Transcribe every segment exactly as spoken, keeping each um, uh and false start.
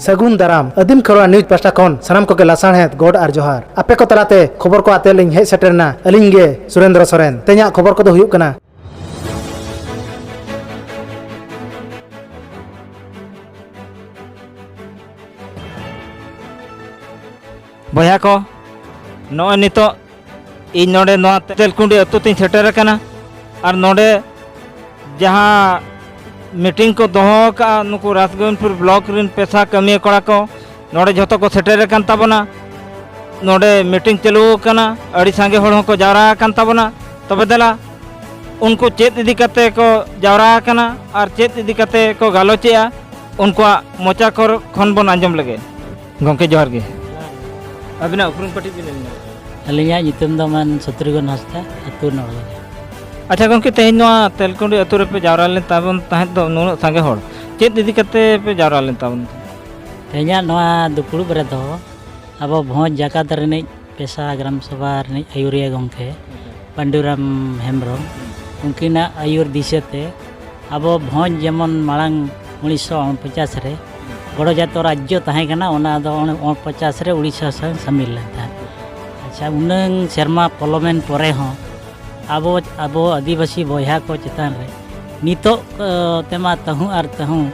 ᱥᱟᱹᱜᱩᱱ ᱫᱟᱨᱟᱢ᱾ ᱟᱹᱫᱤᱢ ᱠᱷᱮᱨᱣᱟᱲ ᱱᱤᱭᱩᱡᱽ ᱯᱟᱦᱴᱟ ᱠᱷᱚᱱ ᱥᱟᱱᱟᱢ ᱠᱚᱜᱮ ᱞᱟᱥᱟᱲᱦᱮᱫ ᱜᱚᱰ ᱟᱨ ᱡᱚᱦᱟᱨ᱾ ᱟᱯᱮ ᱠᱚ ᱛᱟᱞᱟᱛᱮ ᱠᱷᱚᱵᱚᱨ ᱠᱚ ᱟᱛᱮ ᱞᱤᱧ ᱦᱮᱡ ᱥᱮᱴᱮᱨ ᱮᱱᱟ ᱟᱹᱞᱤᱧ ᱜᱮ ᱥᱩᱨᱮᱱᱫᱨᱚ ᱥᱚᱨᱮᱱ᱾ ᱛᱮᱦᱮᱧᱟᱜ ᱠᱷᱚᱵᱚᱨ ᱠᱚᱫᱚ ᱦᱩᱭᱩᱜ ᱠᱟᱱᱟ, ᱵᱚᱭᱦᱟ ᱠᱚ, ᱱᱚᱜᱼᱚᱭ ᱱᱤᱛᱚᱜ ᱤᱧ ᱱᱚᱰᱮ ᱱᱚᱣᱟ ᱛᱮᱞᱠᱩᱸᱰᱤ ᱟᱹᱛᱩ ᱛᱤᱧ ᱥᱮᱴᱮᱨ ᱟᱠᱟᱱᱟ᱾ ᱟᱨ ᱱᱚᱰᱮ ᱡᱟᱦᱟᱸ ᱢᱤᱴᱤᱝ ᱠᱚ ᱫᱚᱦᱚ ᱟᱠᱟᱫᱼᱟ ᱱᱩᱠᱩ ᱨᱟᱥᱜᱳᱵᱤᱱᱫᱯᱩᱨ ᱵᱞᱚᱠ ᱨᱮᱱ ᱯᱮᱥᱟ ᱠᱟᱹᱢᱤᱭᱟᱹ ᱠᱚᱲᱟ ᱠᱚ ᱱᱚᱰᱮ ᱡᱷᱚᱛᱚ ᱠᱚ ᱥᱮᱴᱮᱨ ᱟᱠᱟᱱ ᱛᱟᱵᱚᱱᱟ᱾ ᱱᱚᱰᱮ ᱢᱤᱴᱤᱝ ᱪᱟᱹᱞᱩ ᱟᱠᱟᱱᱟ, ᱟᱹᱰᱤ ᱥᱟᱸᱜᱮ ᱦᱚᱲ ᱦᱚᱸᱠᱚ ᱡᱟᱣᱨᱟ ᱟᱠᱟᱱ ᱛᱟᱵᱚᱱᱟ᱾ ᱛᱚᱵᱮ ᱫᱮᱞᱟ ᱩᱱᱠᱩ ᱪᱮᱫ ᱤᱫᱤ ᱠᱟᱛᱮ ᱠᱚ ᱡᱟᱣᱨᱟ ᱟᱠᱟᱱᱟ ᱟᱨ ᱪᱮᱫ ᱤᱫᱤ ᱠᱟᱛᱮ ᱠᱚ ᱜᱟᱞᱚᱪᱮᱜᱼᱟ, ᱩᱱᱠᱩᱣᱟᱜ ᱢᱚᱪᱟ ᱠᱚᱨ-, ᱠᱷᱚᱱ ᱵᱚᱱ ᱟᱸᱡᱚᱢ ᱞᱮᱜᱮ᱾ ᱜᱚᱢᱠᱮ, ᱡᱚᱦᱟᱨ ᱜᱮ᱾ ᱟᱹᱵᱤᱱᱟᱜ ᱩᱯᱨᱩᱢ ᱠᱟᱹᱴᱤᱡ ᱵᱤᱱ ᱞᱟᱹᱭ ᱧᱚᱜᱟ᱾ ᱟᱹᱞᱤᱧᱟᱜ ᱧᱩᱛᱩᱢ ᱫᱚ ᱢᱟᱱ ᱥᱚᱛᱨᱩᱜᱷᱚᱱ ᱦᱟᱸᱥᱫᱟ, ᱟᱹᱛᱩ ᱱᱚᱲᱜᱚᱡᱟ᱾ ᱟᱪᱪᱷᱟ ᱜᱚᱢᱠᱮ, ᱛᱮᱦᱮᱧ ᱱᱚᱣᱟ ᱛᱮᱞᱠᱩᱸᱰᱤ ᱟᱹᱛᱩ ᱨᱮᱯᱮ ᱡᱟᱣᱨᱟ ᱞᱮᱱ ᱛᱟᱵᱚᱱ ᱛᱟᱦᱮᱸᱫ ᱫᱚ ᱱᱩᱱᱟᱹᱜ ᱥᱟᱸᱜᱮ ᱦᱚᱲ, ᱪᱮᱫ ᱤᱫᱤ ᱠᱟᱛᱮ ᱯᱮ ᱡᱟᱣᱨᱟ ᱞᱮᱱ ᱛᱟᱵᱚᱱ ᱛᱟᱦᱮᱸᱫ? ᱛᱮᱦᱮᱧᱟᱜ ᱱᱚᱣᱟ ᱫᱩᱯᱲᱩᱵ ᱨᱮᱫᱚ ᱟᱵᱚ ᱵᱷᱚᱸᱡᱽ ᱡᱟᱠᱟᱛ ᱨᱤᱱᱤᱡ ᱯᱮᱥᱟ ᱜᱨᱟᱢ ᱥᱚᱵᱷᱟ ᱨᱤᱱᱤᱡ ᱟᱹᱭᱩᱨᱤᱭᱟᱹ ᱜᱚᱢᱠᱮ ᱯᱟᱱᱰᱩᱨᱟᱢ ᱦᱮᱢᱵᱨᱚᱢ, ᱩᱱᱠᱤᱱᱟᱜ ᱟᱹᱭᱩᱨ ᱫᱤᱥᱟᱹᱛᱮ ᱟᱵᱚ ᱵᱷᱚᱸᱡᱽ ᱡᱮᱢᱚᱱ ᱢᱟᱲᱟᱝ ᱩᱱᱤᱥᱥᱚ ᱩᱱᱯᱚᱪᱟᱥ ᱨᱮ ᱜᱚᱲᱚᱡᱟᱛᱚ ᱨᱟᱡᱽᱡᱚ ᱛᱟᱦᱮᱸ ᱠᱟᱱᱟ, ᱚᱱᱟ ᱫᱚ ᱩᱱᱯᱚᱪᱟᱥ ᱨᱮ ᱩᱲᱤᱥᱥᱟ ᱥᱟᱶ ᱥᱟᱢᱤᱞ ᱞᱮᱱ ᱛᱟᱦᱮᱸᱫ᱾ ᱟᱪᱪᱷᱟ, ᱩᱱᱟᱹᱝ ᱥᱮᱨᱢᱟ ᱯᱚᱞᱚᱢᱮᱱ ᱯᱚᱨᱮ ᱦᱚᱸ ᱟᱵᱚ, ᱟᱵᱚ ᱟᱹᱫᱤᱵᱟᱹᱥᱤ ᱵᱚᱭᱦᱟ ᱠᱚ ᱪᱮᱛᱟᱱ ᱨᱮ ᱱᱤᱛᱚᱜ, ᱟᱸ, ᱛᱮᱢᱟ ᱛᱟᱹᱦᱩ ᱟᱨ ᱛᱟᱹᱦᱩ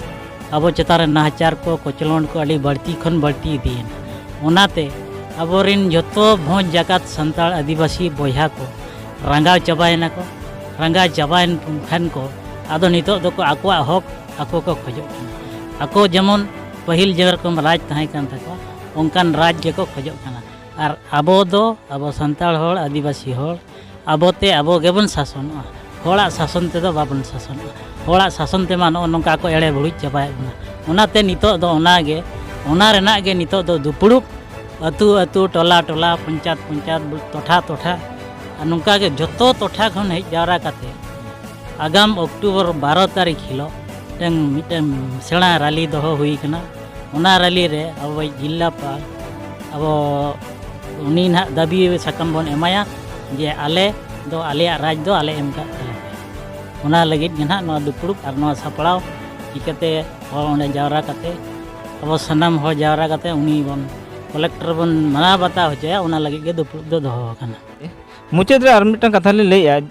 ᱟᱵᱚ ᱪᱮᱛᱟᱱ ᱨᱮ ᱱᱟᱦᱟᱪᱟᱨ ᱠᱚ, ᱠᱚᱪᱞᱚᱱ ᱠᱚ ᱟᱹᱰᱤ ᱵᱟᱹᱲᱛᱤ ᱠᱷᱚᱱ ᱵᱟᱹᱲᱛᱤ ᱤᱫᱤᱭᱮᱱᱟ᱾ ᱚᱱᱟᱛᱮ ᱟᱵᱚᱨᱮᱱ ᱡᱚᱛᱚ ᱵᱷᱚᱸᱡᱽ ᱡᱟᱠᱟᱛ ᱥᱟᱱᱛᱟᱲ ᱟᱹᱫᱤᱵᱟᱹᱥᱤ ᱵᱚᱭᱦᱟ ᱠᱚ ᱨᱟᱸᱜᱟᱣ ᱪᱟᱵᱟᱭᱮᱱᱟ ᱠᱚ᱾ ᱨᱟᱸᱜᱟᱣ ᱪᱟᱵᱟᱭᱮᱱ ᱠᱷᱟᱱ ᱠᱚ, ᱟᱫᱚ ᱱᱤᱛᱚᱜ ᱫᱚᱠᱚ ᱟᱠᱚᱣᱟᱜ ᱦᱚᱠ ᱟᱠᱚ ᱠᱚ ᱠᱷᱚᱡᱚᱜ ᱠᱟᱱᱟ᱾ ᱟᱠᱚ ᱡᱮᱢᱚᱱ ᱯᱟᱹᱦᱤᱞ ᱡᱮᱨᱚᱠᱚᱢ ᱨᱟᱡᱽ ᱛᱟᱦᱮᱸ ᱠᱟᱱ ᱛᱟᱠᱚᱣᱟ, ᱚᱱᱠᱟᱱ ᱨᱟᱡᱽ ᱜᱮᱠᱚ ᱠᱷᱚᱡᱚᱜ ᱠᱟᱱᱟ᱾ ᱟᱨ ᱟᱵᱚ ᱫᱚ, ᱟᱵᱚ ᱥᱟᱱᱛᱟᱲ ᱦᱚᱲ, ᱟᱹᱫᱤᱵᱟᱹᱥᱤ ᱦᱚᱲ, ᱟᱵᱚᱛᱮ ᱟᱵᱚ ᱜᱮᱵᱚᱱ ᱥᱟᱥᱚᱱᱚᱜᱼᱟ᱾ ᱦᱚᱲᱟᱜ ᱥᱟᱥᱚᱱ ᱛᱮᱫᱚ ᱵᱟᱵᱚᱱ ᱥᱟᱥᱚᱱᱚᱜᱼᱟ᱾ ᱦᱚᱲᱟᱜ ᱥᱟᱥᱚᱱ ᱛᱮᱢᱟ ᱱᱚᱜᱼᱚ ᱱᱚᱝᱠᱟ ᱠᱚ ᱮᱲᱮ ᱵᱷᱩᱲᱩᱡ ᱪᱟᱵᱟᱭᱮᱫ ᱵᱚᱱᱟ᱾ ᱚᱱᱟᱛᱮ ᱱᱤᱛᱚᱜ ᱫᱚ ᱚᱱᱟᱜᱮ, ᱚᱱᱟ ᱨᱮᱱᱟᱜ ᱜᱮ ᱱᱤᱛᱚᱜ ᱫᱚ ᱫᱩᱯᱲᱩᱵ, ᱟᱹᱛᱩ ᱟᱹᱛᱩ, ᱴᱚᱞᱟ ᱴᱚᱞᱟ, ᱯᱚᱧᱪᱟᱭᱮᱛ ᱯᱚᱧᱪᱟᱭᱮᱛ, ᱴᱚᱴᱷᱟ ᱴᱚᱴᱷᱟ, ᱟᱨ ᱱᱚᱝᱠᱟ ᱜᱮ ᱡᱚᱛᱚ ᱴᱚᱴᱷᱟ ᱠᱷᱚᱱ ᱦᱮᱡ ᱡᱟᱣᱨᱟ ᱠᱟᱛᱮ ᱟᱜᱟᱢ ᱚᱠᱴᱳᱵᱚᱨ ᱵᱟᱨᱚ ᱛᱟᱹᱨᱤᱠᱷ ᱦᱤᱞᱳᱜ ᱢᱤᱫᱴᱟᱝ, ᱢᱤᱫᱴᱟᱝ ᱥᱮᱬᱟ ᱨᱟᱞᱤ ᱫᱚᱦᱚ ᱦᱩᱭ ᱠᱟᱱᱟ᱾ ᱚᱱᱟ ᱨᱟᱞᱤ ᱨᱮ ᱟᱵᱚᱭᱤᱡ ᱡᱤᱞᱟᱯᱟᱞ, ᱟᱵᱚ ᱩᱱᱤ ᱱᱟᱦᱟᱜ ᱫᱟᱹᱵᱤ ᱥᱟᱠᱟᱢ ᱵᱚᱱ ᱮᱢᱟᱭᱟ ᱡᱮ ᱟᱞᱮ ᱫᱚ, ᱟᱞᱮᱭᱟᱜ ᱨᱟᱡᱽ ᱫᱚ ᱟᱞᱮ ᱮᱢ ᱠᱟᱜ ᱛᱟᱞᱮ ᱯᱮ᱾ ᱚᱱᱟ ᱞᱟᱹᱜᱤᱫ ᱜᱮ ᱱᱟᱦᱟᱜ ᱱᱚᱣᱟ ᱫᱩᱯᱲᱩᱵ ᱟᱨ ᱱᱚᱣᱟ ᱥᱟᱯᱲᱟᱣ ᱪᱤᱠᱟᱹᱛᱮ ᱦᱚᱲ ᱚᱸᱰᱮ ᱡᱟᱣᱨᱟ ᱠᱟᱛᱮ ᱟᱵᱚ ᱥᱟᱱᱟᱢ ᱦᱚᱲ ᱡᱟᱣᱨᱟ ᱠᱟᱛᱮ ᱩᱱᱤ ᱵᱚᱱ ᱠᱚᱞᱮᱠᱴᱚᱨ ᱵᱚᱱ ᱢᱟᱱᱟᱣ ᱵᱟᱛᱟᱣ ᱦᱚᱪᱚᱭᱟ, ᱚᱱᱟ ᱞᱟᱹᱜᱤᱫ ᱜᱮ ᱫᱩᱯᱲᱩᱵ ᱫᱚ ᱫᱚᱦᱚ ᱟᱠᱟᱱᱟ᱾ ᱢᱩᱪᱟᱹᱫ ᱨᱮ ᱟᱨ ᱢᱤᱫᱴᱟᱝ ᱠᱟᱛᱷᱟ ᱞᱤᱧ ᱞᱟᱹᱭᱮᱫᱼᱟ,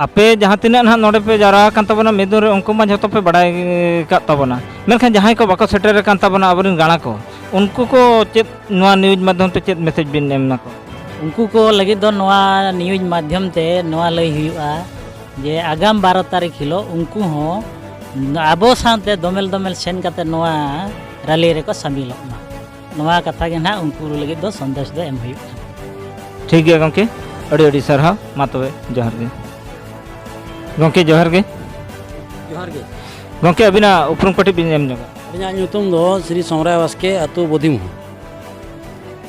ᱟᱯᱮ ᱡᱟᱦᱟᱸ ᱛᱤᱱᱟᱹᱜ ᱱᱟᱦᱟᱜ ᱱᱚᱰᱮ ᱯᱮ ᱡᱟᱣᱨᱟ ᱟᱠᱟᱱ ᱛᱟᱵᱚᱱᱟ ᱢᱤᱫᱩᱱ ᱨᱮ, ᱩᱱᱠᱩ ᱢᱟ ᱡᱷᱚᱛᱚ ᱯᱮ ᱵᱟᱲᱟᱭ ᱟᱠᱟᱫ ᱛᱟᱵᱚᱱᱟ, ᱢᱮᱱᱠᱷᱟᱱ ᱡᱟᱦᱟᱸᱭ ᱠᱚ ᱵᱟᱠᱚ ᱥᱮᱴᱮᱨ ᱟᱠᱟᱱ ᱛᱟᱵᱚᱱᱟ ᱟᱵᱚᱨᱮᱱ ᱜᱟᱬᱟ ᱠᱚ, ᱩᱱᱠᱩ ᱠᱚ ᱪᱮᱫ ᱱᱚᱣᱟ ᱱᱤᱭᱩᱡᱽ ᱢᱟᱫᱽᱫᱷᱚᱢ ᱛᱮ ᱪᱮᱫ ᱢᱮᱥᱮᱡᱽ ᱵᱤᱱ ᱮᱢ ᱟᱠᱚᱣᱟ? ᱩᱱᱠᱩ ᱠᱚ ᱞᱟᱹᱜᱤᱫ ᱫᱚ ᱱᱚᱣᱟ ᱱᱤᱭᱩᱡᱽ ᱢᱟᱫᱽᱫᱷᱚᱢ ᱛᱮ ᱱᱚᱣᱟ ᱞᱟᱹᱭ ᱦᱩᱭᱩᱜᱼᱟ ᱡᱮ ᱟᱜᱟᱢ ᱵᱟᱨᱚ ᱛᱟᱹᱨᱤᱠᱷ ᱦᱤᱞᱳᱜ ᱩᱱᱠᱩ ᱦᱚᱸ ᱟᱵᱚ ᱥᱟᱶᱛᱮ ᱫᱚᱢᱮᱞ ᱫᱚᱢᱮᱞ ᱥᱮᱱ ᱠᱟᱛᱮ ᱱᱚᱣᱟ ᱨᱟᱞᱤ ᱨᱮᱠᱚ ᱥᱟᱹᱢᱤᱞᱚᱜ ᱢᱟ᱾ ᱱᱚᱣᱟ ᱠᱟᱛᱷᱟ ᱜᱮ ᱱᱟᱦᱟᱜ ᱩᱱᱠᱩ ᱞᱟᱹᱜᱤᱫ ᱫᱚ ᱥᱚᱱᱫᱮᱥ ᱫᱚ ᱮᱢ ᱦᱩᱭᱩᱜ ᱠᱟᱱᱟ᱾ ᱴᱷᱤᱠ ᱜᱮᱭᱟ ᱜᱚᱢᱠᱮ, ᱟᱹᱰᱤ ᱟᱹᱰᱤ ᱥᱟᱨᱦᱟᱣ᱾ ᱢᱟ ᱛᱚᱵᱮ ᱡᱚᱦᱟᱨ ᱜᱮ ᱜᱚᱢᱠᱮ, ᱡᱚᱦᱟᱨ ᱜᱮ᱾ ᱡᱚᱦᱟᱨ ᱜᱮ᱾ ᱜᱚᱢᱠᱮ, ᱟᱹᱵᱤᱱᱟᱜ ᱩᱯᱨᱩᱢ ᱠᱟᱹᱴᱤᱡ ᱵᱤᱱ ᱮᱢ ᱧᱚᱜᱟ᱾ ᱟᱹᱞᱤᱧᱟᱜ ᱧᱩᱛᱩᱢ ᱫᱚ ᱥᱨᱤ ᱥᱚᱢᱨᱟᱭ ᱵᱟᱥᱠᱮ, ᱟᱹᱛᱩ ᱵᱚᱫᱤᱢᱩᱦᱟ᱾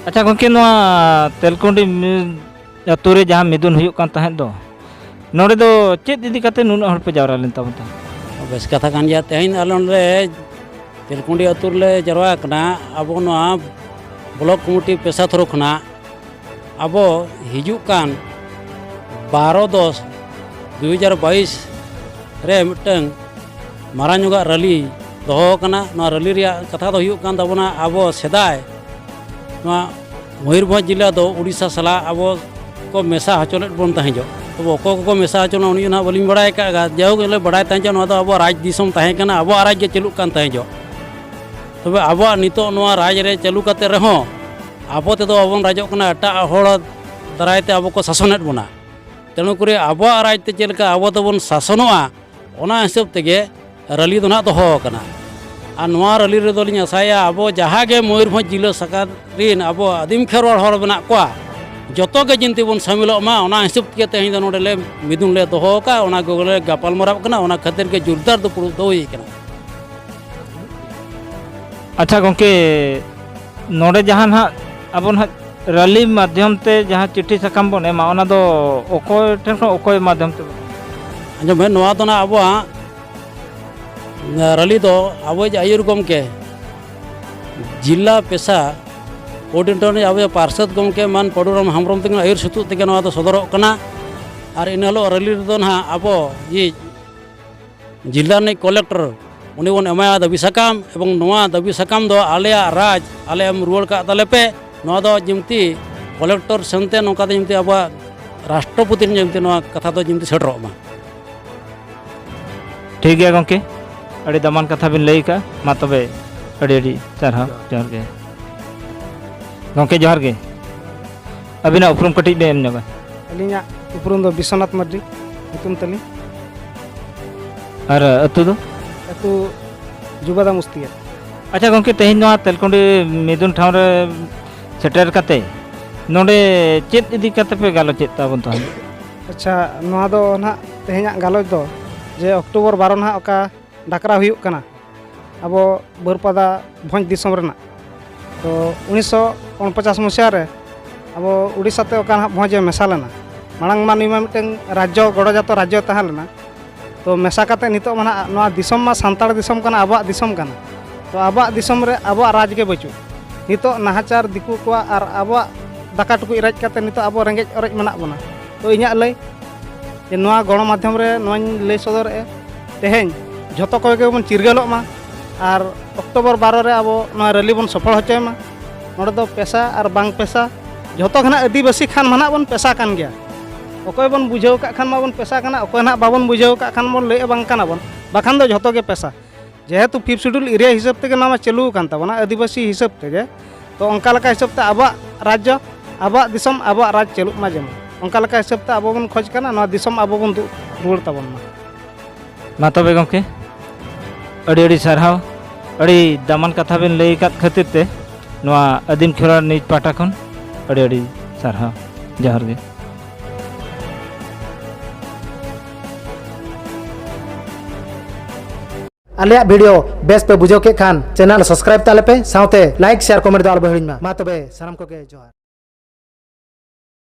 ᱟᱪᱪᱷᱟ ᱜᱚᱢᱠᱮ, ᱱᱚᱣᱟ ᱛᱮᱞᱠᱩᱸᱰᱤ ᱢᱤ-, ᱟᱹᱛᱩ ᱨᱮ ᱡᱟᱦᱟᱸ ᱢᱤᱫᱩᱱ ᱦᱩᱭᱩᱜ ᱠᱟᱱ ᱛᱟᱦᱮᱸᱫ ᱫᱚ, ᱱᱚᱰᱮ ᱫᱚ ᱪᱮᱫ ᱤᱫᱤ ᱠᱟᱛᱮ ᱱᱩᱱᱟᱹᱜ ᱦᱚᱲ ᱯᱮ ᱡᱟᱣᱨᱟ ᱞᱮᱱ ᱛᱟᱵᱚᱱ ᱛᱟᱦᱮᱸᱫ? ᱵᱮᱥ ᱠᱟᱛᱷᱟ ᱠᱟᱱ ᱜᱮᱭᱟ᱾ ᱛᱮᱦᱮᱧ ᱟᱞᱮ ᱱᱚᱰᱮ ᱛᱮᱞᱠᱩᱸᱰᱤ ᱟᱹᱛᱩ ᱨᱮᱞᱮ ᱡᱟᱨᱣᱟ ᱟᱠᱟᱱᱟ᱾ ᱟᱵᱚ ᱱᱚᱣᱟ ᱵᱞᱚᱠ ᱠᱚᱢᱤᱴᱤ ᱯᱮᱥᱟ ᱛᱷᱚᱨᱚ ᱠᱷᱚᱱᱟᱜ ᱟᱵᱚ ᱦᱤᱡᱩᱜ ᱠᱟᱱ ᱵᱟᱨᱚ ᱫᱚᱥ ᱫᱩ ᱦᱟᱡᱟᱨ ᱵᱟᱭᱤᱥ ᱨᱮ ᱢᱤᱫᱴᱟᱝ ᱢᱟᱨᱟᱝ ᱧᱚᱜᱟᱜ ᱨᱟᱹᱞᱤ ᱫᱚᱦᱚ ᱟᱠᱟᱱᱟ᱾ ᱱᱚᱣᱟ ᱨᱟᱹᱞᱤ ᱨᱮᱭᱟᱜ ᱠᱟᱛᱷᱟ ᱫᱚ ᱦᱩᱭᱩᱜ ᱠᱟᱱ ᱛᱟᱵᱚᱱᱟ, ᱟᱵᱚ ᱥᱮᱫᱟᱭ ᱱᱚᱣᱟ ᱢᱚᱭᱩᱨᱵᱷᱚᱸᱡᱽ ᱡᱮᱞᱟ ᱫᱚ ᱩᱲᱤᱥᱥᱟ ᱥᱟᱞᱟᱜ ᱟᱵᱚ ᱠᱚ ᱢᱮᱥᱟ ᱦᱚᱪᱚ ᱞᱮᱫ ᱵᱚᱱ ᱛᱟᱦᱮᱸ ᱡᱚᱜ᱾ ᱛᱚᱵᱮ ᱚᱠᱚᱭ ᱠᱚᱠᱚ ᱢᱮᱥᱟ ᱦᱚᱪᱚ ᱞᱮᱱᱟ, ᱩᱱᱤ ᱱᱟᱦᱟᱜ ᱵᱟᱹᱞᱤᱧ ᱵᱟᱲᱟᱭ ᱟᱠᱟᱫᱼᱟ᱾ ᱡᱟᱭᱦᱳᱠ, ᱟᱞᱮ ᱵᱟᱲᱟᱭ ᱛᱟᱦᱮᱸ ᱡᱚᱜ, ᱱᱚᱣᱟ ᱫᱚ ᱟᱵᱚᱣᱟᱜ ᱨᱟᱡᱽ ᱫᱤᱥᱚᱢ ᱛᱟᱦᱮᱸ ᱠᱟᱱᱟ, ᱟᱵᱚᱣᱟᱜ ᱨᱟᱡᱽ ᱜᱮ ᱪᱟᱹᱞᱩᱜ ᱠᱟᱱ ᱛᱟᱦᱮᱸ ᱡᱚᱜ᱾ ᱛᱚᱵᱮ ᱟᱵᱚᱣᱟᱜ ᱱᱤᱛᱚᱜ ᱱᱚᱣᱟ ᱨᱟᱡᱽ ᱨᱮ ᱪᱟᱹᱞᱩ ᱠᱟᱛᱮ ᱨᱮᱦᱚᱸ ᱟᱵᱚ ᱛᱮᱫᱚ ᱵᱟᱵᱚᱱ ᱨᱟᱡᱚᱜ ᱠᱟᱱᱟ, ᱮᱴᱟᱜ ᱦᱚᱲ ᱫᱟᱨᱟᱭ ᱛᱮ ᱟᱵᱚ ᱠᱚ ᱥᱟᱥᱚᱱᱮᱫ ᱵᱚᱱᱟ᱾ ᱛᱮᱱᱩ ᱠᱚᱨᱮ ᱟᱵᱚᱣᱟᱜ ᱨᱟᱡᱽ ᱛᱮ ᱪᱮᱫ ᱞᱮᱠᱟ ᱟᱵᱚ ᱫᱚᱵᱚᱱ ᱥᱟᱥᱚᱱᱚᱜᱼᱟ, ᱚᱱᱟ ᱦᱤᱥᱟᱹᱵ ᱛᱮᱜᱮ ᱨᱟᱹᱞᱤ ᱫᱚ ᱱᱟᱦᱟᱜ ᱫᱚᱦᱚ ᱟᱠᱟᱱᱟ᱾ ᱟᱨ ᱱᱚᱣᱟ ᱨᱟᱹᱞᱤ ᱨᱮᱫᱚ ᱞᱤᱧ ᱟᱥᱟᱭᱟ, ᱟᱵᱚ ᱡᱟᱦᱟᱸ ᱜᱮ ᱢᱚᱭᱩᱨᱵᱷᱚᱸᱡᱽ ᱡᱤᱞᱟᱹ ᱥᱟᱠᱟᱫ ᱨᱤᱱ ᱟᱵᱚ ᱟᱹᱫᱤᱢ ᱠᱷᱮᱨᱣᱟᱲ ᱦᱚᱲ ᱢᱮᱱᱟᱜ ᱠᱚᱣᱟ, ᱡᱚᱛᱚ ᱜᱮ ᱡᱤᱱᱛᱤ ᱵᱚᱱ ᱥᱟᱹᱢᱤᱞᱚᱜ ᱢᱟ᱾ ᱚᱱᱟ ᱦᱤᱥᱟᱹᱵ ᱛᱮᱜᱮ ᱛᱮᱦᱮᱧ ᱫᱚ ᱱᱚᱰᱮ ᱞᱮ ᱢᱤᱫᱩᱱ ᱞᱮ ᱫᱚᱦᱚ ᱟᱠᱟᱫᱼᱟ᱾ ᱚᱱᱟ ᱠᱚᱜᱮ ᱞᱮ ᱜᱟᱯᱟᱞ ᱢᱟᱨᱟᱣ ᱠᱟᱱᱟ᱾ ᱚᱱᱟ ᱠᱷᱟᱹᱛᱤᱨ ᱜᱮ ᱡᱳᱨᱫᱟᱨ ᱫᱩᱯᱲᱩᱵ ᱫᱚ ᱦᱩᱭ ᱟᱠᱟᱱᱟ᱾ ᱟᱪᱪᱷᱟ ᱜᱚᱢᱠᱮ, ᱱᱚᱰᱮ ᱡᱟᱦᱟᱸ ᱱᱟᱦᱟᱜ ᱟᱵᱚ ᱱᱟᱦᱟᱜ ᱨᱟᱹᱞᱤ ᱢᱟᱫᱽᱫᱷᱚᱢ ᱛᱮ ᱡᱟᱦᱟᱸ ᱪᱤᱴᱷᱤ ᱥᱟᱠᱟᱢ ᱵᱚᱱ ᱮᱢᱟ, ᱚᱱᱟ ᱫᱚ ᱚᱠᱚᱭ ᱴᱷᱮᱱ ᱠᱷᱚᱱ ᱚᱠᱚᱭ ᱢᱟᱫᱽᱫᱷᱚᱢ ᱛᱮ ᱵᱚᱱ ᱮᱢᱟ? ᱟᱸᱡᱚᱢ ᱵᱮᱱ, ᱱᱚᱣᱟ ᱫᱚ ᱱᱟᱦᱟᱜ ᱟᱵᱚᱣᱟᱜ ᱨᱟᱹᱞᱤ ᱫᱚ ᱟᱵᱚᱭᱤᱡ ᱟᱹᱭᱩᱨ ᱜᱚᱢᱠᱮ, ᱡᱤᱞᱟ ᱯᱮᱥᱟ ᱠᱳᱚᱨᱰᱤᱱᱮᱴᱚᱨ ᱨᱤᱱᱤᱡ ᱟᱵᱚᱭᱤᱡ ᱯᱟᱨᱥᱮᱛ ᱜᱚᱢᱠᱮ ᱢᱟᱱ ᱯᱟᱹᱰᱩᱨᱟᱢ ᱦᱮᱢᱵᱨᱚᱢ ᱛᱟᱹᱠᱤᱱ ᱟᱹᱭᱩᱨ ᱥᱩᱛᱩᱜ ᱛᱮᱜᱮ ᱱᱚᱣᱟ ᱫᱚ ᱥᱚᱫᱚᱨᱚᱜ ᱠᱟᱱᱟ᱾ ᱟᱨ ᱤᱱᱟᱹ ᱦᱤᱞᱳᱜ ᱨᱟᱹᱞᱤ ᱨᱮᱫᱚ ᱱᱟᱦᱟᱜ ᱟᱵᱚᱭᱤᱡ ᱡᱤᱞᱟ ᱨᱤᱱᱤᱡ ᱠᱚᱞᱮᱠᱴᱚᱨ ᱩᱱᱤ ᱵᱚᱱ ᱮᱢᱟᱭᱟ ᱫᱟᱹᱵᱤ ᱥᱟᱠᱟᱢ, ᱮᱵᱚᱝ ᱱᱚᱣᱟ ᱫᱟᱹᱵᱤ ᱥᱟᱠᱟᱢ ᱫᱚ ᱟᱞᱮᱭᱟᱜ ᱨᱟᱡᱽ ᱟᱞᱮ ᱮᱢ ᱨᱩᱣᱟᱹᱲ ᱠᱟᱜ ᱛᱟᱞᱮ ᱯᱮ᱾ ᱱᱚᱣᱟ ᱫᱚ ᱡᱤᱢᱛᱤ ᱠᱚᱞᱮᱠᱴᱚᱨ ᱥᱮᱱᱛᱮ ᱱᱚᱝᱠᱟ ᱫᱚ ᱡᱤᱢᱛᱤ ᱟᱵᱚᱣᱟᱜ ᱨᱟᱥᱴᱨᱚᱯᱚᱛᱤ ᱨᱮ ᱡᱤᱢᱛᱤ ᱱᱚᱣᱟ ᱠᱟᱛᱷᱟ ᱫᱚ ᱡᱤᱢᱛᱤ ᱥᱮᱴᱮᱨᱚᱜ ᱢᱟ᱾ ᱴᱷᱤᱠ ᱜᱮᱭᱟ ᱜᱚᱢᱠᱮ, ᱟᱹᱰᱤ ᱫᱟᱢᱟᱱ ᱠᱟᱛᱷᱟ ᱵᱤᱱ ᱞᱟᱹᱭ ᱟᱠᱟᱫᱼᱟ᱾ ᱢᱟ ᱛᱚᱵᱮ ᱟᱹᱰᱤ ᱟᱹᱰᱤ ᱥᱟᱨᱦᱟᱣ, ᱡᱚᱦᱟᱨ ᱜᱮ᱾ ᱜᱚᱢᱠᱮ ᱡᱚᱦᱟᱨ ᱜᱮ, ᱟᱹᱵᱤᱱᱟᱜ ᱩᱯᱨᱩᱢ ᱠᱟᱹᱴᱤᱡ ᱵᱤᱱ ᱮᱢ ᱧᱚᱜᱟ᱾ ᱟᱹᱞᱤᱧᱟᱜ ᱩᱯᱨᱩᱢ ᱫᱚ ᱵᱤᱥᱥᱚᱱᱟᱛᱷ ᱢᱟᱨᱰᱤ ᱧᱩᱛᱩᱢ ᱛᱟᱹᱞᱤᱧ᱾ ᱟᱨ ᱟᱹᱛᱩ ᱫᱚ? ᱟᱹᱛᱩ ᱡᱩᱵᱟᱫᱟ ᱢᱩᱥᱛᱤᱭᱟ᱾ ᱟᱪᱪᱷᱟ ᱜᱚᱢᱠᱮ, ᱛᱮᱦᱮᱧ ᱱᱚᱣᱟ ᱛᱮᱞᱠᱩᱸᱰᱤ ᱢᱤᱫᱩᱱ ᱴᱷᱟᱶ ᱨᱮ ᱥᱮᱴᱮᱨ ᱠᱟᱛᱮ ᱱᱚᱰᱮ ᱪᱮᱫ ᱤᱫᱤ ᱠᱟᱛᱮ ᱯᱮ ᱜᱟᱞᱚᱪᱮᱫ ᱛᱟᱵᱚᱱ ᱛᱟᱦᱮᱸᱫ? ᱟᱪᱪᱷᱟ, ᱱᱚᱣᱟ ᱫᱚ ᱱᱟᱦᱟᱜ ᱛᱮᱦᱮᱧᱟᱜ ᱜᱟᱞᱚᱪ ᱫᱚ ᱡᱮ ᱚᱠᱴᱳᱵᱚᱨ ᱵᱟᱨᱚ ᱱᱟᱦᱟᱜ ᱚᱠᱟ ᱰᱟᱠᱨᱟ ᱦᱩᱭᱩᱜ ᱠᱟᱱᱟ ᱟᱵᱚ ᱵᱟᱹᱨᱯᱟᱫᱟ ᱵᱷᱚᱸᱡᱽ ᱫᱤᱥᱚᱢ ᱨᱮᱱᱟᱜ, ᱛᱚ ᱩᱱᱤᱥᱥᱚ ᱩᱱᱯᱚᱪᱟᱥ ᱢᱩᱪᱟᱹᱫ ᱨᱮ ᱟᱵᱚ ᱩᱲᱤᱥᱥᱟ ᱛᱮ ᱚᱠᱟ ᱱᱟᱦᱟᱜ ᱵᱷᱚᱸᱡᱽ ᱮ ᱢᱮᱥᱟ ᱞᱮᱱᱟ᱾ ᱢᱟᱲᱟᱝ ᱢᱟ ᱱᱩᱭ ᱢᱟ ᱢᱤᱫᱴᱟᱝ ᱨᱟᱡᱽᱡᱚ, ᱜᱚᱲᱚᱡᱟᱛᱚ ᱨᱟᱡᱽᱡᱚ ᱛᱟᱦᱮᱸ ᱞᱮᱱᱟ᱾ ᱛᱚ ᱢᱮᱥᱟ ᱠᱟᱛᱮ ᱱᱤᱛᱚᱜ ᱢᱟ ᱱᱟᱦᱟᱜ ᱱᱚᱣᱟ ᱫᱤᱥᱚᱢ ᱢᱟ ᱥᱟᱱᱛᱟᱲ ᱫᱤᱥᱚᱢ ᱠᱟᱱᱟ, ᱟᱵᱚᱣᱟᱜ ᱫᱤᱥᱚᱢ ᱠᱟᱱᱟ᱾ ᱛᱚ ᱟᱵᱚᱣᱟᱜ ᱫᱤᱥᱚᱢ ᱨᱮ ᱟᱵᱚᱣᱟᱜ ᱨᱟᱡᱽ ᱜᱮ ᱵᱟᱹᱪᱩᱜ᱾ ᱱᱤᱛᱚᱜ ᱱᱟᱦᱟᱪᱟᱨ ᱫᱤᱠᱩ ᱠᱚᱣᱟᱜ ᱟᱨ ᱟᱵᱚᱣᱟᱜ ᱫᱟᱠᱟ ᱴᱩᱠᱩᱡ ᱨᱟᱡᱽ ᱠᱟᱛᱮ ᱱᱤᱛᱚᱜ ᱟᱵᱚ ᱨᱮᱸᱜᱮᱡ ᱚᱨᱮᱡ ᱢᱮᱱᱟᱜ ᱵᱚᱱᱟ᱾ ᱛᱚ ᱤᱧᱟᱹᱜ ᱞᱟᱹᱭ ᱡᱮ ᱱᱚᱣᱟ ᱜᱚᱬᱚᱢᱟᱫᱽᱫᱷᱚᱢ ᱨᱮ ᱱᱚᱣᱟᱧ ᱞᱟᱹᱭ ᱥᱚᱫᱚᱨᱮᱫᱼᱟ, ᱛᱮᱦᱮᱧ ᱡᱷᱚᱛᱚ ᱠᱚᱜᱮ ᱵᱚᱱ ᱪᱤᱨᱜᱟᱹᱞᱚᱜ ᱢᱟ ᱟᱨ ᱚᱠᱴᱳᱵᱚᱨ ᱵᱟᱨᱚ ᱨᱮ ᱟᱵᱚ ᱱᱚᱣᱟ ᱨᱮᱞᱤ ᱵᱚᱱ ᱥᱚᱯᱷᱚᱞ ᱦᱚᱪᱚᱭ ᱢᱟ᱾ ᱱᱚᱰᱮ ᱫᱚ ᱯᱮᱥᱟ ᱟᱨ ᱵᱟᱝ ᱯᱮᱥᱟ ᱡᱷᱚᱛᱚ ᱜᱮ ᱱᱟᱦᱟᱜ ᱟᱹᱫᱤᱵᱟᱹᱥᱤ ᱠᱷᱟᱱ ᱢᱟ ᱱᱟᱦᱟᱜ ᱵᱚᱱ ᱯᱮᱥᱟ ᱠᱟᱱ ᱜᱮᱭᱟ᱾ ᱚᱠᱚᱭ ᱵᱚᱱ ᱵᱩᱡᱷᱟᱹᱣ ᱠᱟᱜ ᱠᱷᱟᱱ ᱢᱟᱵᱚᱱ ᱯᱮᱥᱟ ᱠᱟᱱᱟ, ᱚᱠᱚᱭ ᱱᱟᱦᱟᱜ ᱵᱟᱵᱚᱱ ᱵᱩᱡᱷᱟᱹᱣ ᱠᱟᱜ ᱠᱷᱟᱱ ᱵᱚᱱ ᱞᱟᱹᱭᱮᱫᱼᱟ ᱵᱟᱝ ᱠᱟᱱᱟ ᱵᱚᱱ, ᱵᱟᱠᱷᱟᱱ ᱫᱚ ᱡᱷᱚᱛᱚ ᱜᱮ ᱯᱮᱥᱟ᱾ ᱡᱮᱦᱮᱛᱩ ᱯᱷᱤᱯᱛᱷ ᱥᱤᱰᱩᱞ ᱮᱨᱤᱭᱟ ᱦᱤᱥᱟᱹᱵ ᱛᱮᱜᱮ ᱱᱚᱣᱟ ᱢᱟ ᱪᱟᱹᱞᱩ ᱟᱠᱟᱱ ᱛᱟᱵᱚᱱᱟ ᱟᱹᱫᱤᱵᱟᱹᱥᱤ ᱦᱤᱥᱟᱹᱵ ᱛᱮᱜᱮ᱾ ᱛᱚ ᱚᱱᱠᱟ ᱞᱮᱠᱟ ᱦᱤᱥᱟᱹᱵ ᱛᱮ ᱟᱵᱚᱣᱟᱜ ᱨᱟᱡᱽᱡᱚ, ᱟᱵᱚᱣᱟᱜ ᱫᱤᱥᱚᱢ, ᱟᱵᱚᱣᱟᱜ ᱨᱟᱡᱽ ᱪᱟᱹᱞᱩᱜ ᱢᱟ ᱡᱮᱢᱚᱱ, ᱚᱱᱠᱟ ᱞᱮᱠᱟ ᱦᱤᱥᱟᱹᱵ ᱛᱮ ᱟᱵᱚ ᱵᱚᱱ ᱠᱷᱚᱡᱽ ᱠᱟᱱᱟ ᱱᱚᱣᱟ ᱫᱤᱥᱚᱢ ᱟᱵᱚ ᱵᱚᱱ ᱫᱩᱜ ᱨᱩᱣᱟᱹᱲ ᱛᱟᱵᱚᱱ ᱢᱟ᱾ ᱢᱟ ᱛᱚᱵᱮ ᱜᱚᱢᱠᱮ, ᱟᱹᱰᱤ ᱟᱹᱰᱤ ᱥᱟᱨᱦᱟᱣ, ᱟᱹᱰᱤ ᱫᱟᱢᱟᱱ ᱠᱟᱛᱷᱟ ᱵᱤᱱ ᱞᱟᱹᱭ ᱟᱠᱟᱫ ᱠᱷᱟᱹᱛᱤᱨ ᱛᱮ ᱱᱚᱣᱟ ᱟᱹᱫᱤᱢ ᱠᱷᱮᱨᱣᱟᱲ ᱱᱤᱭᱩᱡᱽ ᱯᱟᱦᱴᱟ ᱠᱷᱚᱱ ᱟᱹᱰᱤ ᱟᱹᱰᱤ ᱥᱟᱨᱦᱟᱣ, ᱡᱚᱦᱟᱨ ᱜᱮ᱾ ᱟᱞᱮᱭᱟᱜ ᱵᱷᱤᱰᱤᱭᱳ ᱵᱮᱥ ᱯᱮ ᱵᱩᱡᱷᱟᱹᱣ ᱠᱮᱫ ᱠᱷᱟᱱ ᱪᱮᱱᱮᱞ ᱥᱟᱵᱥᱠᱨᱟᱭᱤᱵ ᱛᱟᱞᱮ ᱯᱮ, ᱥᱟᱶᱛᱮ ᱞᱟᱭᱤᱠ, ᱥᱮᱭᱟᱨ, ᱠᱚᱢᱮᱱᱴ ᱫᱚ ᱟᱞᱚ ᱯᱮ ᱦᱤᱲᱤᱧ ᱢᱟ᱾ ᱢᱟ ᱛᱚᱵᱮ ᱥᱟᱱᱟᱢ ᱠᱚᱜᱮ ᱡᱚᱦᱟᱨ᱾